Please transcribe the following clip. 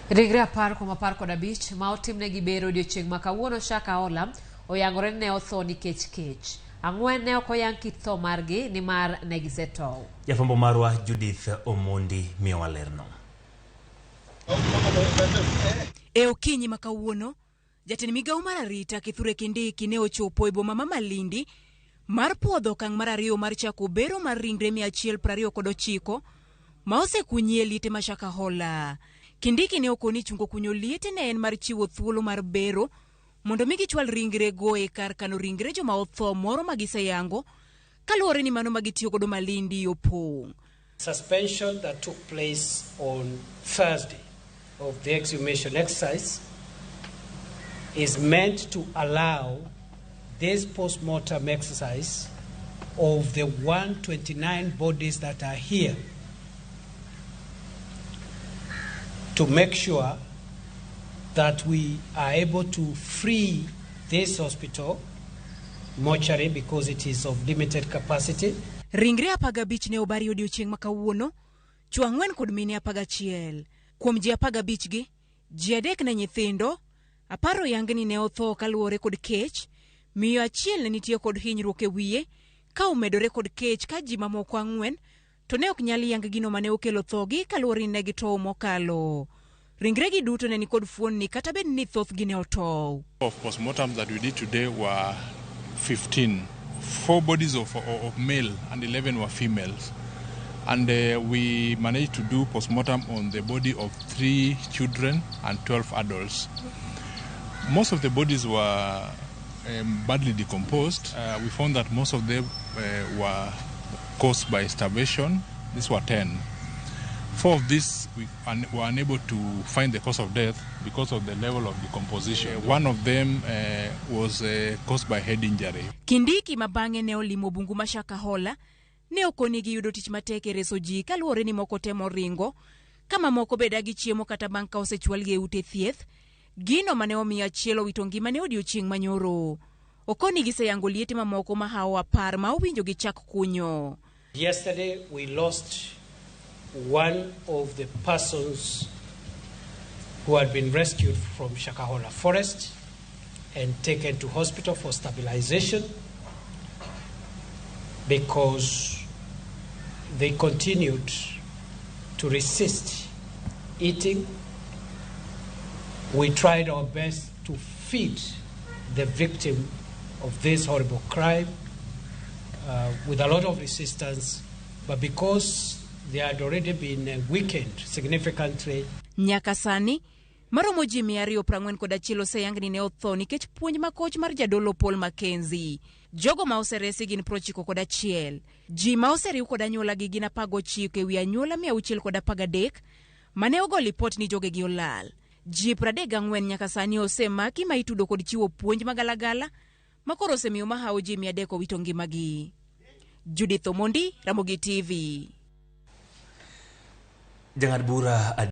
Ringre 10 kuom 15 ma otimnegi bero odiochieng' ma kawuono Shakahola oyangore ni ne otho nikech kech. 4 ne ok oyang kit tho margi nimar ne gisetow. Jafwambo marwa Judith Omondi miyowa lerno. E okinyi ma kawuono, jatend migawo mar arita Kithure Kindiki ne ochopo e boma ma Malindi mar puodho okang' mar ariyo mar chako bero mar ringre 129 ma osekunyie liete ma Shakahola. Kindiki ne okoni chungo kunyo liete ne en mar chiwo thuolo mar bero mondo mi gichwal ringre go e kar kano ringre joma otho moro ma giseyango kaluwore ni mano ma gitiyo godo Malindi opong'. Suspension that took place on Thursday of the exhumation exercise is meant to allow this post-mortem exercise of the 129 bodies that are here to make sure that we are able to free this hospital mortuary because it is of limited capacity. Ringre 15 ne obari odiochieng' ma kawuono, chwo 4 kod mine 11. Kuom ji 15 gi, ji 3 ne nyithindo, 10 oyang ni ne otho kaluwore kod kech, miyo achiel ne nitie kod hinyruok e wiye ka omedore kod kech ka ji mamoko 4 to ne ok nyal yang gino mane okelo thogi kaluwore ni ne gitow mokalo. Ringregi duto ne nikod fuonni kata bed ni thothgi ne otow. Of postmortems that we did today were 15. 4 bodies of male and 11 were females. And we managed to do postmortem on the body of 3 children and 12 adults. Most of the bodies were badly decomposed. We found that most of them were caused by starvation. These were 10. 4 of these we were unable to find the cause of death because of the level of decomposition. One of them was caused by head injury. Kindiki ma bang'e ne olimo bungu ma Shakahola ne okoni giyudo tich matek e reso ji kaluwore ni moko temo ringo ka mamoko be dagi chiemo kata bang' ka osechwalgi e ute thieth. Gino mane omiyo achiel owito ngimane odiochieng' manyoro. Okoni giseyango liete mamoko mahawo 10 ma owinjo gichak kunyo. Yesterday we lost one of the persons who had been rescued from Shakahola Forest and taken to hospital for stabilization because they continued to resist eating. We tried our best to feed the victim of this horrible crime with a lot of resistance, but because they had already been weakened significantly. Nyaka sani, maromo ji 241 oseyang ni ne otho nikech puonj makoch mar jadolo Paul Mackenzie. Jogo ma oseresi gin 91. Ji ma oseriw kod anyuolagi gin 19 ewi anyuola 613 mane ogo lipot ni jogegi olal. Ji 34 nyaka sani osemaki ma itudo kod chiwo puonj magalagala ma koro osemiyo mahawo ji 300 owito ngimagi. Judith Omondi, Ramogi TV. Jang'ad bura.